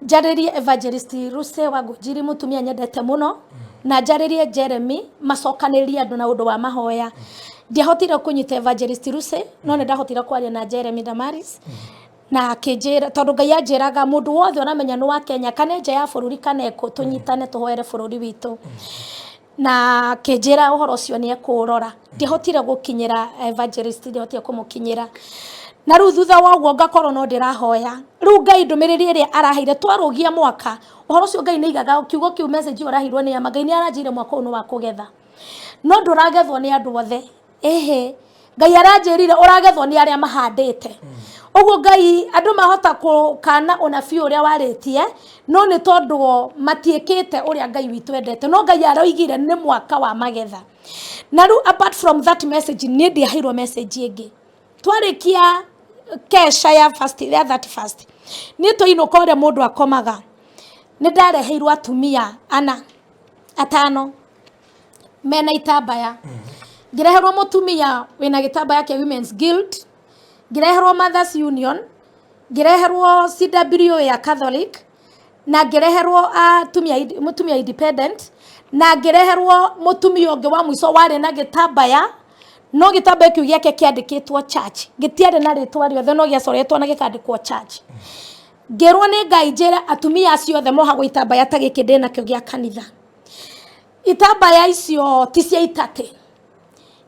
njarĩrie Evangelist Ruse wa Ngũnjiri, mũtumia nyendete mũno, na njarĩrie Jeremy macokanĩrĩrie andũ na ũndũ wa mahoya. Ndiahotire kũnyita Evangelist Ruse, no nĩ ndahotire kwaria na Jeremy Damaris, na akĩnjĩra, tondũ Ngai anjĩraga mũndũ wothe ũramenya nĩ wa Kenya kana nja ya bũrũri kana ĩkũ, tũnyitane tũhoere bũrũri witũ. Na akĩnjĩra ũhoro ũcio nĩ ekũũrora. Ndiahotire gũkinyĩra Evangelist, ndiahotire kũmũkinyĩra. Na rĩu thutha wa ũguo ngakorwo no ndĩrahoya. Rĩu Ngai ndũmĩrĩri ĩrĩa araheire twarũgia mwaka, ũhoro ũcio Ngai nĩ aigaga kiugo kĩu, message ĩyo ũraheirwo nĩ ama. Ngai nĩ aranjĩire mwaka ũyũ nĩ wa kũgetha, no ndũragethwo nĩ andũ othe. Ĩhĩ, Ngai aranjĩrire ũragethwo nĩ arĩa mahandĩte. Ũguo Ngai andũ mahota kũkana ũnabii ũrĩa warĩtie, no nĩ tondũ o matiĩkĩte ũrĩa Ngai witũ endete. No Ngai aroigire nĩ mwaka wa magetha. Na rĩu apart from that message, niĩ ndiaheirwo message ĩngĩ. Twarĩkia Kesha ya first ya 31st niĩ twainũka ũrĩa mũndũ akomaga, nĩ ndareheirwo atumia ana atano mena itambaya. Ngĩreherwo mũtumia wĩna gĩtambaya kĩa Women's Guild, ngĩreherwo Mothers Union, ngĩreherwo CWA ya Catholic, na ngĩreherwo atumia mũtumia independent, na ngĩreherwo mũtumia ũngĩ wa mũico warĩ na gĩtambaya, no gĩtambaya kĩu gĩake kĩandĩkĩtwo church, gĩtiarĩ na rĩtwa rĩothe, no gĩacoretwo na gĩkandĩkwo church. Ngĩrwo nĩ Ngai njĩre atumia acio othe mohagwo itambaya ta gĩkĩ ndĩ nakĩo gĩa kanitha. Itambaya icio ti cia itatĩ,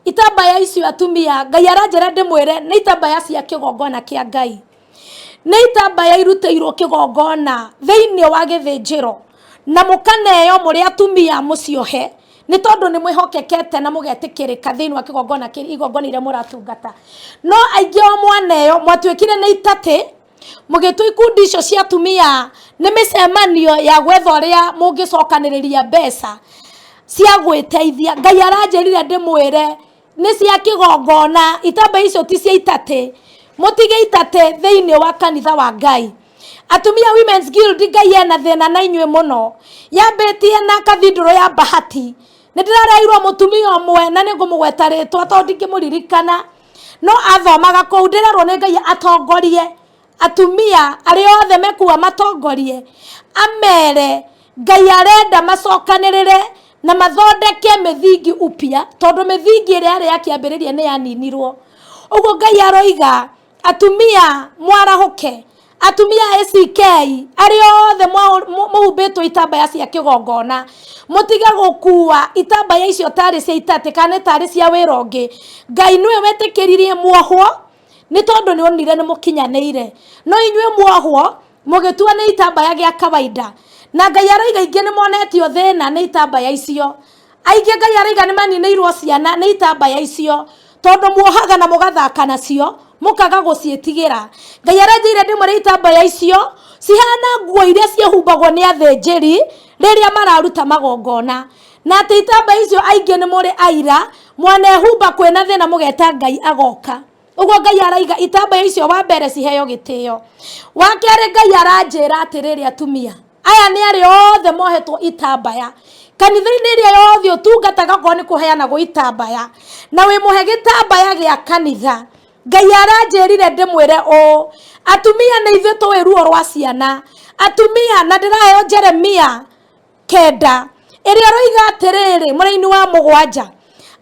itambaya icio atumia Ngai aranjĩra ndĩmwĩre nĩ itambaya cia kĩgongona kĩa Ngai, nĩ itambaya irutĩirwo kĩgongona thĩinĩ wa gĩthĩnjĩro, na mũkaneo mũrĩ atumia mũciohe nĩ tondũ nĩ mwĩhokekete na mũgetĩkĩrĩka thĩinĩ wa kĩgongona kĩ igongona iria mũratungata. No aingĩ o mwaneo mwatuĩkire nĩ itatĩ, mũgĩtua ikundi icio cia atumia nĩ mĩcemanio ya gwetha ũrĩa mũngĩcokanĩrĩria mbeca cia gwĩteithia. Ngai aranjĩrire ndĩmwĩre nĩ cia kĩgongona, itambaya icio ti cia itatĩ, mũtige itatĩ thĩinĩ wa kanitha wa Ngai. Atumia Women's Guild, Ngai ena thĩna na inyuĩ mũno. Yambĩtie na kathindũrũ ya Bahati. Nĩ ndĩrareheirwo mũtumia ũmwe na nĩ ngũmũgweta rĩtwa tondũ ndingĩmũririkana, no athomaga kũu. Ndĩrerwo nĩ Ngai atongorie atumia arĩa othe mekuwa, matongorie amere Ngai arenda macokanĩrĩre na mathondeke mĩthingi upya, tondũ mĩthingi ĩrĩa yarĩ ya kĩambĩrĩria nĩ yaninirwo. Ũguo Ngai aroiga atumia mwarahũke, atumia ACK arĩa othe mũhumbĩtwo itambaya cia kĩgongona, mũtige gũkua itambaya icio tarĩ cia itatĩ kana nĩ tarĩ cia wĩra ũngĩ. Ngai nĩwe wetĩkĩririe muohwo nĩ tondũ nĩ onire nĩ mũkinyanĩire, no inyuĩ muohwo mũgĩtua nĩ itambaya gĩa kawaida. Na Ngai aroiga aingĩ nĩ monetio thĩna nĩ itambaya icio. Aingĩ Ngai aroiga nĩ maninĩirwo ciana nĩ itambaya icio, tondũ muohaga na mũgathaka nacio, mũkaga gũciĩtigĩra. Ngai aranjĩire ndĩmwĩre itambaya icio cihana nguo iria ciĩhumbagwo nĩ athĩnjĩri rĩrĩa mararuta magongona, na atĩ itambaya icio aingĩ nĩ mũrĩ aira mwanehumba kwĩna thĩna mũgeta Ngai agoka. Ũguo Ngai araiga itambaya icio wa mbere ciheo gĩtĩo. Wa kerĩ, Ngai aranjĩra atĩrĩrĩ, atumia aya nĩ arĩa othe mohetwo itambaya kanitha-inĩ ĩrĩa yothe ũtungataga, okorwo nĩ kũheanagwo itambaya na wĩ mũhe gĩtambaya gĩa kanitha, Ngai aranjĩrire ndĩmwĩre ũũ: atumia nĩ ithuĩ tũĩ ruo rwa ciana. Atumia, na ndĩraheo Jeremia 9 ĩrĩa ĩroiga atĩrĩrĩ, mũraini wa 7,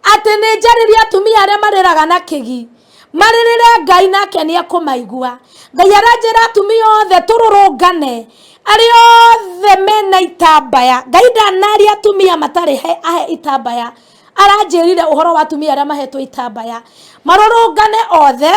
atĩ nĩ njarĩrie atumia arĩa marĩraga na kĩgi, marĩrĩre Ngai nake nĩ ekũmaigua. Ngai aranjĩra atumia othe tũrũrũngane, arĩa othe mena itambaya. Ngai ndanaria atumia matarĩ ahe itambaya, aranjĩrire ũhoro wa atumia arĩa mahetwo itambaya, marũrũngane othe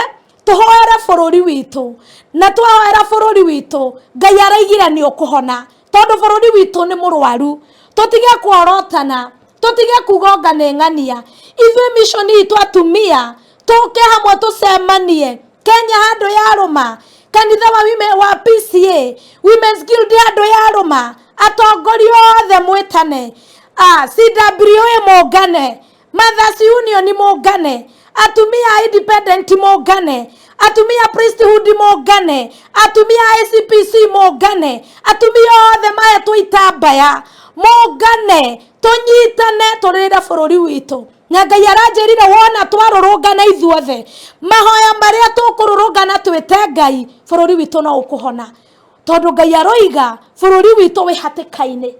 tũhoere bũrũri witũ. Na twahoera bũrũri witũ, Ngai araigire nĩ ũkũhona, tondũ bũrũri witũ nĩ mũrwaru. Tũtige kuorotana, tũtige kugonga nĩ ng'ania. Ithuĩ mission itũ atumia, tũke hamwe tũcemanie Kenya handũ ya rũma, kanitha wa women, wa PCA Women's Guild handũ ya rũma, atongoria othe mwĩtane, CWA mũngane, Mothers Union mũngane, atumia a independent mũngane, atumia priesthood mũngane, atumia a ACPC mũngane, atumia othe mahetwo itambaya mũngane, tũnyitane tũrĩre bũrũri witũ. Na Ngai aranjĩrire wona twarũrũngana ithuothe, mahoya marĩa tũkũrũrũngana twĩte Ngai, bũrũri witũ no ũkũhona, tondũ Ngai aroiga bũrũri witũ wĩ hatĩka-inĩ.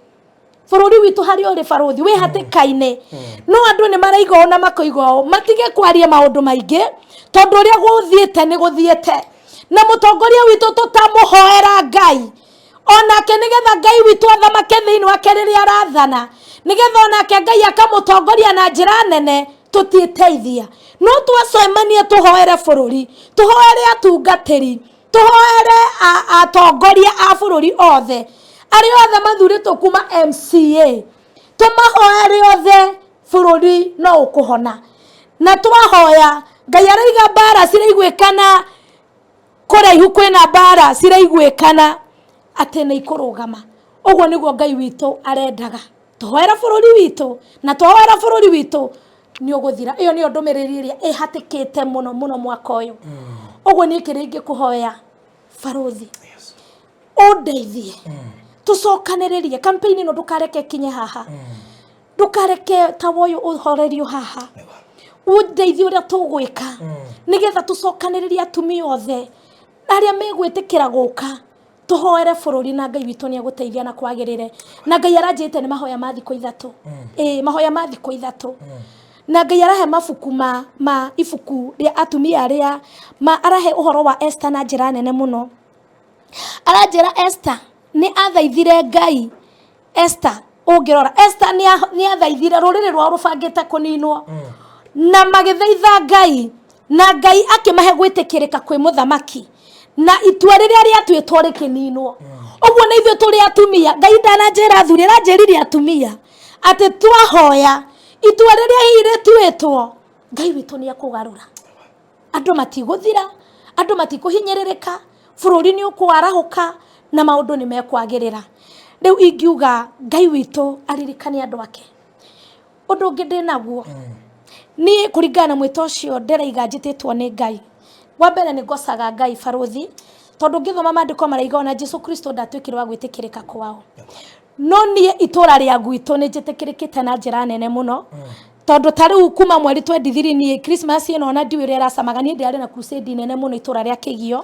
Bũrũri witũ harĩa ũrĩ barũthi wĩ hatĩka-inĩ, no andũ nĩ maraiga ũũ na makoiga ũũ. Matige kwaria maũndũ maingĩ, tondũ ũrĩa gũthiĩte nĩ gũthiĩte. Na mũtongoria witũ tũtamũhoera Ngai onake, nĩgetha Ngai witũ athamake thĩinĩ wake rĩrĩa arathana, nĩgetha onake Ngai akamũtongoria na njĩra nene. Tũtiĩteithia, no twacemania tũhoere bũrũri, tũhoere atungatĩri, tũhoere atongoria a bũrũri othe, arĩa othe mathurĩtwo kuma MCA, tũmahoere othe, bũrũri no ũkũhona. Na twahoya, Ngai araiga mbara ciraiguĩkana kũraihu, kwĩna mbara ciraiguĩkana atĩ nĩ ikũrũgama. Ũguo nĩguo Ngai witũ arendaga tũhoera bũrũri witũ, na twahoera bũrũri witũ nĩ ũgũthira. Ĩyo nĩyo ndũmĩrĩri ĩrĩa ĩhatĩkĩte mũno mũno mwaka ũyũ. Ũguo niĩ kĩrĩa ingĩkũhoya barothi, ũndeithie tũcokanĩrĩrie campaign ĩno, ndũkareke ĩkinye haha, ndũkareke tawa ũyũ ũhorerio haha. Ũndeithie ũrĩa tũgwĩka nĩgetha tũcokanĩrĩrie atumia othe arĩa megwĩtĩkĩra gũka tũhoere bũrũri, na Ngai witũ nĩ egũteithia na kwagĩrĩre. Na Ngai aranjĩte nĩ mahoya ma thikũ 3, ĩĩ, mahoya ma thikũ 3, na Ngai arahe mabuku ma ibuku rĩa atumia arĩa ma arahe ũhoro wa Esther na njĩra nene mũno. Aranjĩra Esther nĩ athaithire Ngai. Esther, ũngĩrora Esther, nĩ athaithire rũrĩrĩ rwao rũbangĩte kũninwo, na magĩthaitha Ngai, na Ngai akĩmahe gwĩtĩkĩrĩka kwĩ mũthamaki, na itua rĩrĩa rĩatuĩtwo rĩkĩninwo. Ũguo nĩ ithuĩ tũrĩ atumia. Ngai ndananjĩra athuri, aranjĩrire atumia atĩ twahoya itua rĩrĩa hihi rĩtuĩtwo, Ngai witũ nĩ ekũgarũra. Andũ matigũthira, andũ matikũhinyĩrĩrĩka, bũrũri nĩ ũkwarahũka na maũndũ nĩ mekwagĩrĩra. Rĩu ingiuga Ngai witũ aririkane andũ ake. Ũndũ ũngĩ ndĩ naguo niĩ kũringana na mwĩto ũcio ndĩraiga njĩtĩtwo nĩ Ngai, wa mbere nĩ ngocaga Ngai barothi, tondũ ngĩthoma maandĩko maraiga ona Jesu Kristo ndatuĩkire wa gwĩtĩkĩrĩka kwao. No niĩ itũra rĩa gwitũ nĩ njĩtĩkĩrĩkĩte na njĩra nene mũno, tondũ ta rĩu kuma mweri 23 niĩ Christmas ĩno ona ndiũĩ ũrĩa ĩracamaga. Niĩ ndĩrarĩ na crusade nene mũno itũra rĩa Kĩgio,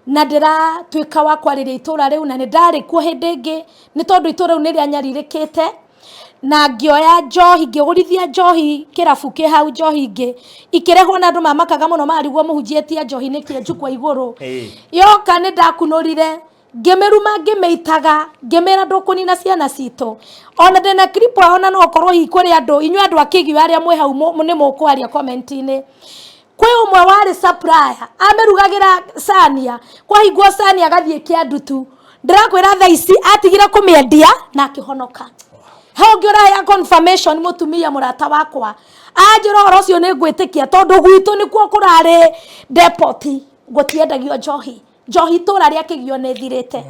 na ndĩratuĩka wa kwarĩria itũra rĩu, na nĩ ndarĩ kuo hĩndĩ ĩngĩ, nĩ tondũ itũra rĩu nĩ rĩanyarirĩkĩte, na ngĩoya njohi, ngĩgũrithia njohi kĩrabu kĩ hau, njohi ingĩ ikĩrehwo, na andũ mamakaga mũno, marigwo mũhunjia njohi nĩkĩ njukwa igũrũ. Yoka nĩ ndakunũrire, ngĩmĩruma, ngĩmĩitaga, ngĩmĩra ndũkũnina ciana citũ. Ona ndĩna clip, ona no ũkorwo hihi kũrĩ andũ, inyuĩ andũ a Kĩgio arĩa mwĩ hau, nĩ mũkwaria comment-inĩ. Kwĩ ũmwe warĩ supplier amĩrugagĩra cania, kwahingwo cania agathiĩ kĩandutu. Ndĩrakwĩra thaa ici atigire kũmĩendia na akĩhonoka. He ũngĩ ũrahea confirmation, mũtumia mũrata wakwa anjĩra ũhoro ũcio nĩ ngwĩtĩkia, tondũ gwitũ nĩkuo kũrarĩ depot, gũtiendagio njohi. Njohi itũra rĩa Kĩgio nĩ thirĩte.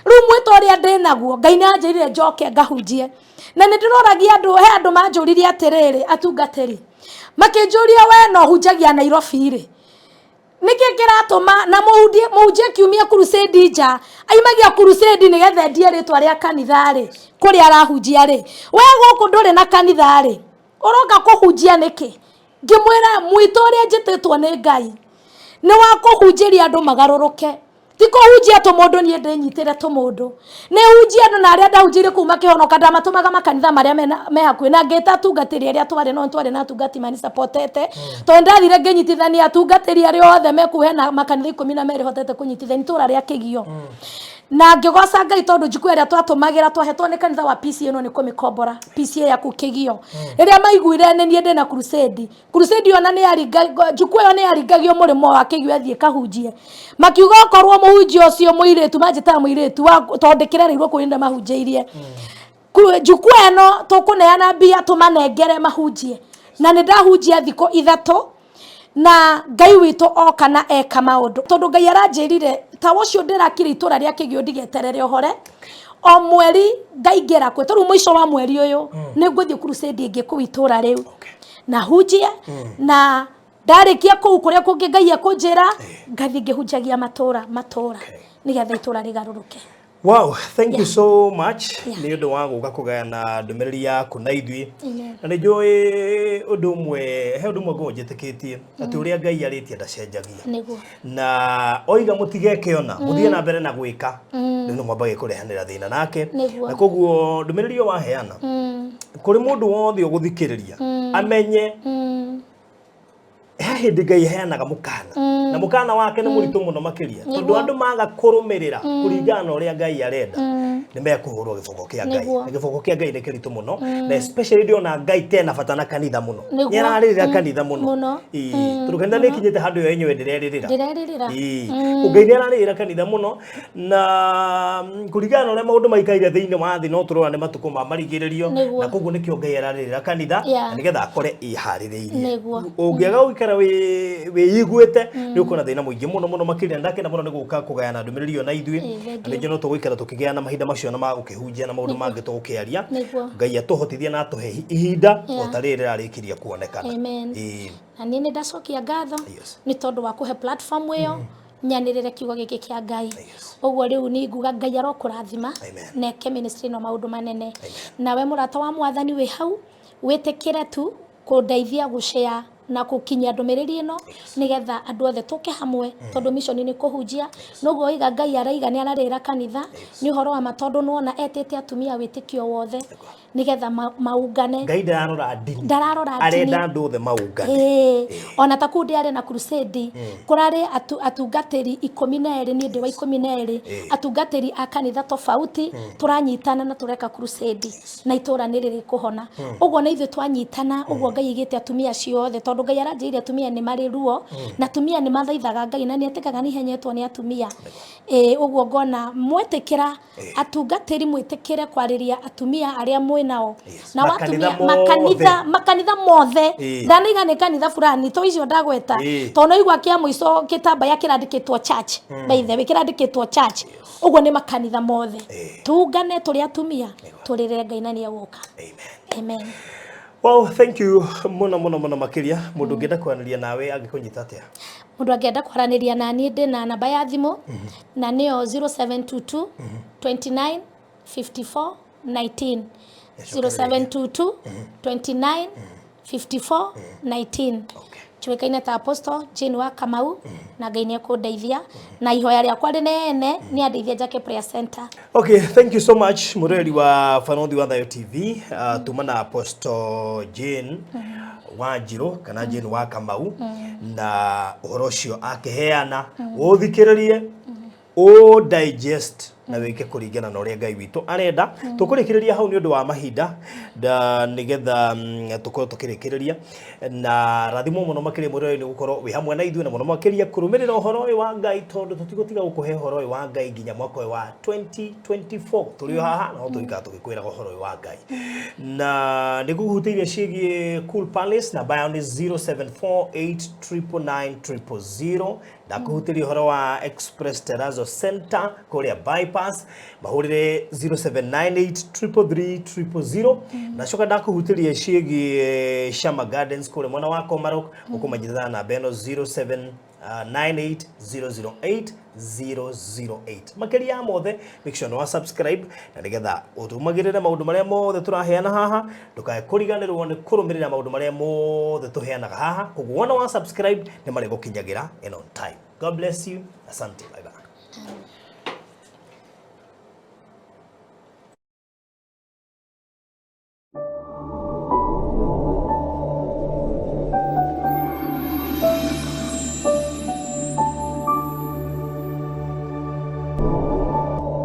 Rĩu mwĩto ũrĩa ndĩ naguo, Ngai nĩ anjĩrire njoke ngahunjie, na nĩ ndĩroragia andũ. He andũ manjũririe atĩrĩrĩ, atungatĩri makĩnjũria, we no hunjagia Nairobi rĩ, nĩkĩ kĩratũma na mũhunjie kiumia crusade nja, aimagia crusade nĩgetha endie rĩtwa rĩa kanitha rĩ kũrĩa arahunjia rĩ, we gũkũ ndũrĩ na kanitha rĩ, ũroka kũhunjia nĩkĩ? Ngĩmwĩra mwĩto ũrĩa njĩtĩtwo nĩ Ngai nĩ wa kũhunjĩria andũ magarũrũke, ti kũhunjia tũmũndũ. Niĩ ndĩnyitĩre tũmũndũ, nĩ hunjia andũ, na arĩa ndahunjĩirie kũu makĩhonoka, ndamatũmaga makanitha marĩa me hakuhĩ, na ngĩta atungatĩri arĩa twarĩ no twarĩ na atungati manisapotete, tondũ ndathire ngĩnyitithania atungatĩri arĩa othe mekũu. Hena makanitha 12 hotete kũnyitithania itũra rĩa Kĩgio. Na ngĩgoca Ngai tondũ njukua ĩrĩa twatũmagĩra twahetwo nĩ kanitha wa PCA ĩno nĩ kũmĩkombora PCA ya kũu Kĩgio. Rĩrĩa maiguire nĩ niĩ ndĩna crusade, crusade ona nĩ yaringa njukua ĩyo nĩ yaringagio mũrĩmo wa Kĩgio athiĩ kahunjie, makiuga okorwo mũhunjia ũcio mũirĩtu, manjĩtaga mũirĩtu wa tondũ ndĩkĩrereirwo kũu, nĩ ndamahunjĩirie. Njukua ĩno tũkũneana mbia tũmanengere mahunjie, na nĩ ndahunjia thikũ 3, na Ngai witũ oka na eka maũndũ, tondũ Ngai aranjĩrire ta ũcio ndĩrakire itũra rĩa Kĩgio ndigeterere ũhore o mweri ngaingĩra kuo. Tarĩu mũico wa mweri ũyũ nĩ ngũthiĩ crusade ĩngĩ kũu itũra rĩu na hunjie, na ndarĩkia kũu kũrĩa kũngĩ Ngai ekũnjĩra ngathiĩ ngĩhunjagia matũra matũra nĩgetha itũra rĩgarũrũke. Wow, thank you so much nĩ ũndũ wa gũka kũgayana ndũmĩrĩri yaku na ithuĩ. Na nĩ njũĩ ũndũ ũmwe, he ũndũ ũmwe ngoragwo njĩtĩkĩtie atĩ ũrĩa Ngai arĩtie ndacenjagia. Na oiga mũtigeke ona mũthiĩ na mbere na gwĩka, rĩu nĩ mwambagia kũrehanĩra thĩna nake. Na koguo ndũmĩrĩri ĩyo waheana kũrĩ mũndũ wothe ũgũthikĩrĩria amenye he hĩndĩ Ngai aheanaga mũkana, na mũkana wake nĩ mũritũ mũno makĩria, tondũ andũ maga kũrũmĩrĩra kũringana na ũrĩa Ngai arenda nĩ mekũhũrwo gĩboko kĩa Ngai. Na gĩboko kĩa Ngai nĩ kĩritũ mũno, na especially ndĩona Ngai tena bata na kanitha mũno. Nĩ ararĩrĩra kanitha mũno. Ĩĩ, tondũ kanitha nĩ ĩkinyĩte handũ yo yenyewe ndĩrerĩrĩra. Ndĩrerĩrĩra. Ĩĩ. Ngai nĩ ararĩrĩra kanitha mũno, na kũringana na ũrĩa maũndũ maikaire thĩinĩ wa thĩ, no tũrona nĩ matukũ ma marigĩrĩrio. Na koguo nĩkĩo Ngai ararĩrĩra kanitha, na nĩgetha akore ĩharĩrĩirie. Ũngĩaga gũikara wĩiguĩte nĩ ũkuona thĩna mũingĩ mũno mũno makĩria. Na ndakena mũno nĩ gũka kũgayana ndũmĩrĩri ĩyo na ithuĩ. Ĩĩ, thank Na nĩ njũĩ no tũgũikara tũkĩgĩa na mahinda macio na magũkĩhunjia na maũndũ mangĩ tũgũkĩaria. Nĩguo. Ngai atũhotithie na atũhe ihinda Yeah. o ta rĩrĩ rĩrarĩkirie kuonekana. Amen. Ĩĩ. Na niĩ nĩ ndacokia ngatho Yes. nĩ tondũ wa kũhe platform ĩyo nyanĩrĩre kiugo gĩkĩ kĩa Ngai. Yes. Ũguo rĩu nĩ nguga Ngai arokũrathima Amen. na eke ministry ĩno maũndũ manene. Nawe mũrata wa mwathani wĩ hau, wĩtĩkĩre tu kũndeithia gũshare na gũkinyia ndũmĩrĩri ĩno nĩgetha andũ othe tũke hamwe, tondũ mission nĩ kũhunjia. Noguo oiga Ngai araiga nĩ ararĩra kanitha nĩ ũhoro wa ma, tondũ nĩwona etĩte atumia wĩtĩkio wothe nĩgetha maungane. Ngai ndararora ndini. Ndararora ndini. Arenda andũ othe maungane. Ĩĩ, ona ta kũu ndĩarĩ na crusade, kũrarĩ atungatĩri 12, niĩ ndĩ wa 12, atungatĩri a kanitha tofauti tũranyitana na tũreka crusade na itũra nĩ rĩrĩ kũhona. Ũguo na ithuĩ twanyitana ũguo Ngai aigĩte atumia ciothe, tondũ Ngai aranjĩrire atumia nĩ marĩ ruo na atumia nĩ mathaithaga Ngai na nĩ etĩkaga nĩ ihenyetwo nĩ atumia. Ĩĩ, ũguo ngona mwĩtĩkĩra atungatĩri mwĩtĩkĩre kwarĩria atumia arĩa mwĩ nao na Makanitha watumia makanitha mothe. Makanitha mothe. Ndanaiga nĩ kanitha fulani to icio ndagweta, tondũ naigua kĩa mũico gĩtambaya kĩrandĩkĩtwo church, by the way kĩrandĩkĩtwo church, ũguo nĩ makanitha mothe. Tungane tũrĩ atumia tũrĩrĩre Ngai na nĩ egũka. Amen. Amen. Well, thank you muno muno muno makiria. Mundu ũngĩenda kwaranĩria nawe angĩkũnyita atĩa? Mũndũ angĩenda kwaranĩria na niĩ, ndĩ na namba ya thimũ na nĩyo 0722 29 54 19, 0722 29 54 19. Okay. Njũĩkaine ta Apostle Jane wa Kamau, na Ngai nĩ ekũndeithia na ihoya rĩakwa rĩnene nĩ andeithie njake prayer center. Okay, thank you so much mũreri wa Barothi wa Thayo TV. Tuma na Apostle Jane Wanjirũ kana Jane wa Kamau, na ũhoro ũcio akĩheana ũthikĩrĩrie, ũ digest na wĩke kũringana na ũrĩa Ngai witũ arenda. Tũkũrĩkĩrĩria hau nĩ ũndũ wa mahinda da nĩgetha tũkorwo tũkĩrĩkĩrĩria na rathimo mũno makĩria mũrori nĩ gũkorwo wĩ hamwe na ithuĩ na mũno makĩria kũrũmĩrĩra ũhoro ũyũ wa Ngai, tondũ tũtigũtiga gũkũhe ũhoro ũyũ wa Ngai nginya mwaka ũyũ wa 2024. Tũrĩ o haha na no tũikara tũgĩkwĩraga ũhoro ũyũ wa Ngai na nĩ ngũkũhutĩirie ciĩgiĩ Cool Palace, namba yao nĩ 0748999000. Ndakũhutĩria ũhoro wa Express Terrazzo Center kũrĩa bypass, mahũrĩre 0798333000. Nacoka ndakũhutĩria ciĩgiĩ Shama Gardens kũrĩa mwena wa Komarok, ũkũmanyitana namba ĩno 0798008008. Makĩria ya mothe, make sure nĩ wa subscribe na nĩgetha ũrũmagĩrĩre maũndũ marĩa mothe tũraheana haha, ndũkae kũriganĩrwo nĩ kũrũmĩrĩra maũndũ marĩa mothe tũheanaga haha. Koguo wona wa subscribe nĩ marĩgũkinyagĩra in on time. God bless you. Asante. Bye bye.